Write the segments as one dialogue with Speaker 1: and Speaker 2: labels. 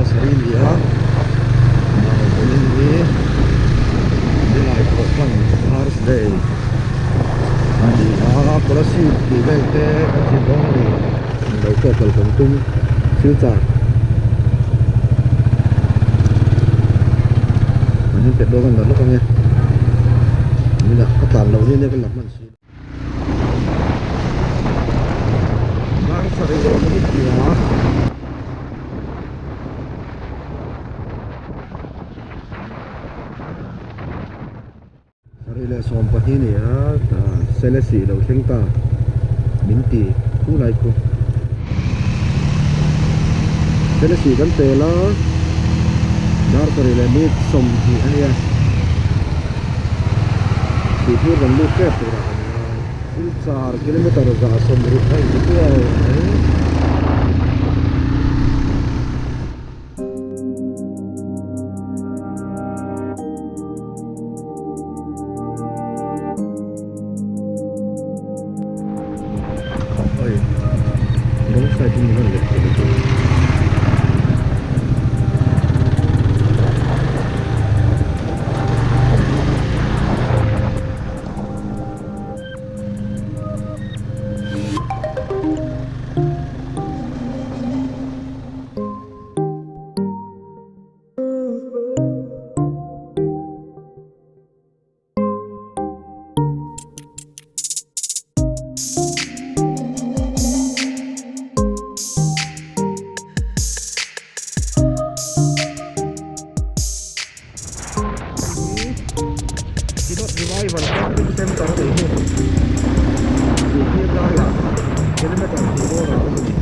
Speaker 1: Pasarih ni a, vawiin hi nilai pawh hman Thursday a ni a, Kolasib tih vel te kan zir dawn a ni. Lo pawh kal kan tum silchar an in petrol kan la lawk ange tunah ka tlan loh ni nia ka la hman si lo. Dar sarih leh minute nia. Sarih leh 12 ni a Selesih lo thleng ta min ti khu lai khu. Selesih kan pel a dar sarih leh minute 20 a nia. Sihphir kan lut tep turah kan ngai. Silchar kilometer 160 a inti kuau mai. Oi wrong side in rawn let thei chu. Synod Revival Camping Center a nih hi. Sihphir laiah kilometer hnih bawr a awm a ni.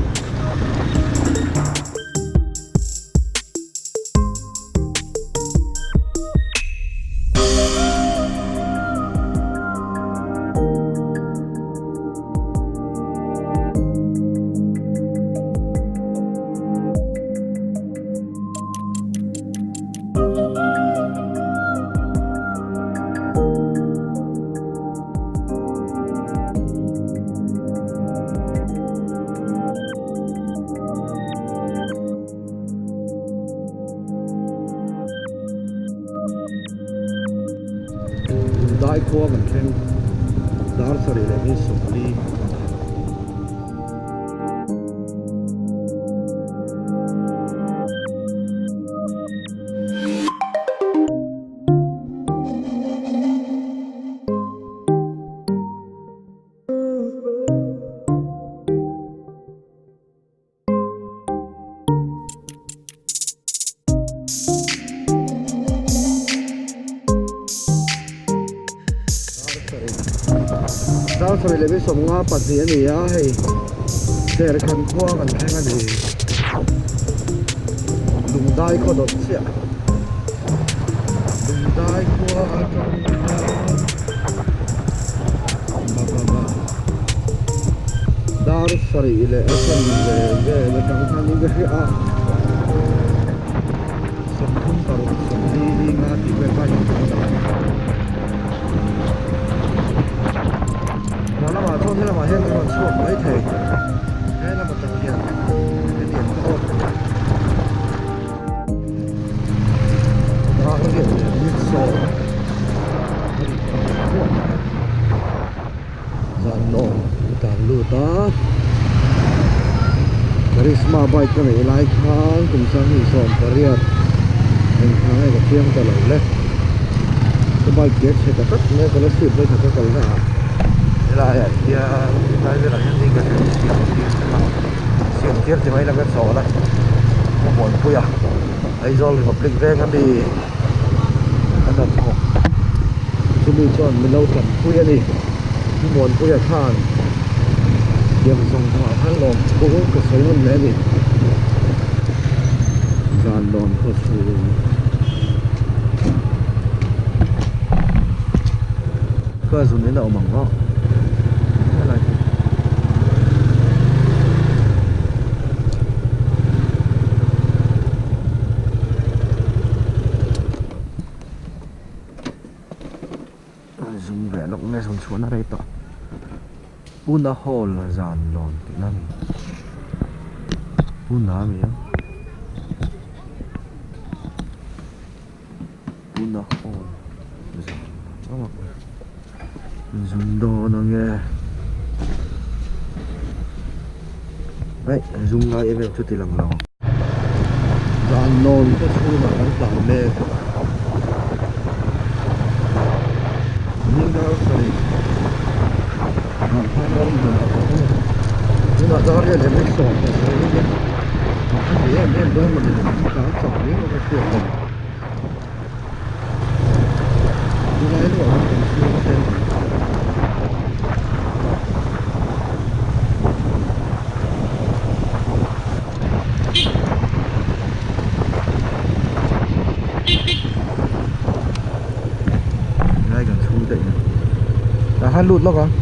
Speaker 1: Dai khua kan thleng dar sarih leh ni 40. Dar sarih leh 52 a ni a hei Serkhan khua kan thleng a ni Lungdai khaw dawt chiah Lungdai khua atang hian ba ba ba Dar sarih leh a sen ve vel atang khan in ka hria a 30 paruk 40 li nga tih vel kha in ka hria a lamah chuan helamah hian kan rawn chhuak mai thei he lam atang hian hetiang kha aw dar riat leh minute 10 a ri tawh zan lawm ka tlan lut a Karizma bike ka neih lai khan kum 2018 engthla nge ka chiang ta lo le ka bike ke chhe ta tlat mai a scholarship vawikhat ka kalna ah helai ah hian helai velah hian hei ka siam tir a siam tir ti mai ila ka chawl a ka muanpui a Aizawl Republic veng ami a hnathawk chumi chuan min lo tanpui a ni Pu Muanpuia khan tiang zawng zawngah khan lawm thu ka sawi nawn leh a ni zan lawm khaw chhung ka zun in a awm ang aw helai hi. Zum ve lawk nge zawn chhuahna rei tawh Puna hall zan lawn tihna a ni Puna a ni a. na awn zan lamah zum dawn ange aih zum lai em em chu ti lang lo zan nawn te chhungah kan tlan mek ni dar sarih ah khan ram hmun a awm a ni tunah dar riat leh mai sawm pasarih a nia a ni em em dawn mawni tlan chak riau a ka hriat lo. Tunlai luah hian kan chhung te Tunlai kan chhung te in tah khan lut lawk ang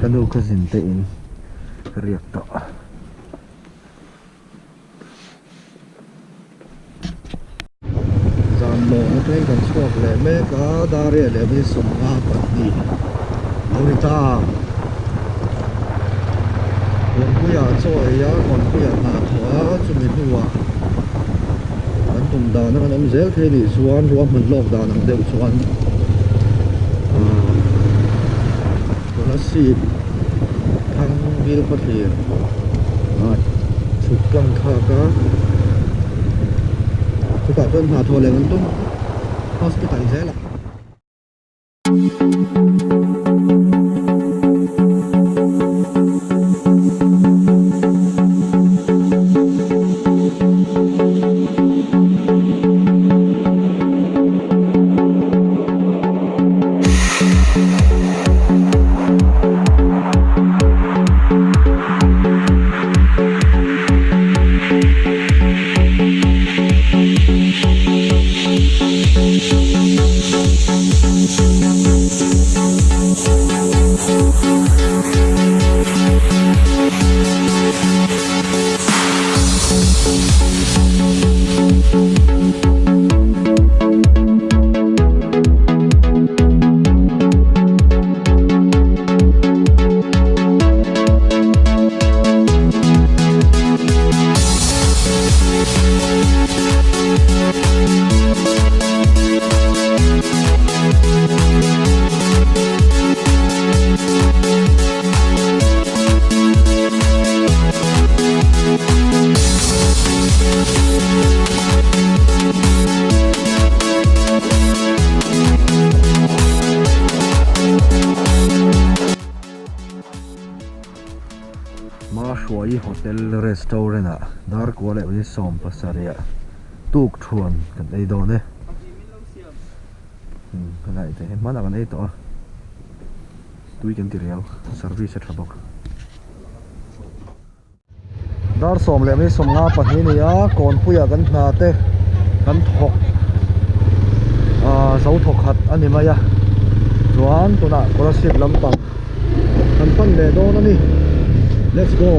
Speaker 1: ka nu cousin te in ka riak tawh. Zan lawng atangin kan chhuak leh mek a dar riat leh mai 52 lo ni ta Kawnpuiah chaw ei a Kawnpuiah hna thawh a chumi hnuah kan tum dan a kan awm zel thei nih chuan ruahman lawk dan ang deuh chuan ahh Kolasib thang bil khawthlir chhuk tlang thlak a chutah chuan hna thawh leh kan tum hospital zel a. Mahruai Hotel Restaurant ah dar kua leh mai 17 ah tuk thuan kan ei dawn e helai te hi hmanah kan ei tawh a tui kan ti riau service a tha bawk. Dar 10:52 a ni a, Kawnpuiah kan hna te kan thawk ahh zo thawk khat a ni mai a, chuan tunah Kolasib lampang kan pan leh dawn a ni, let's go.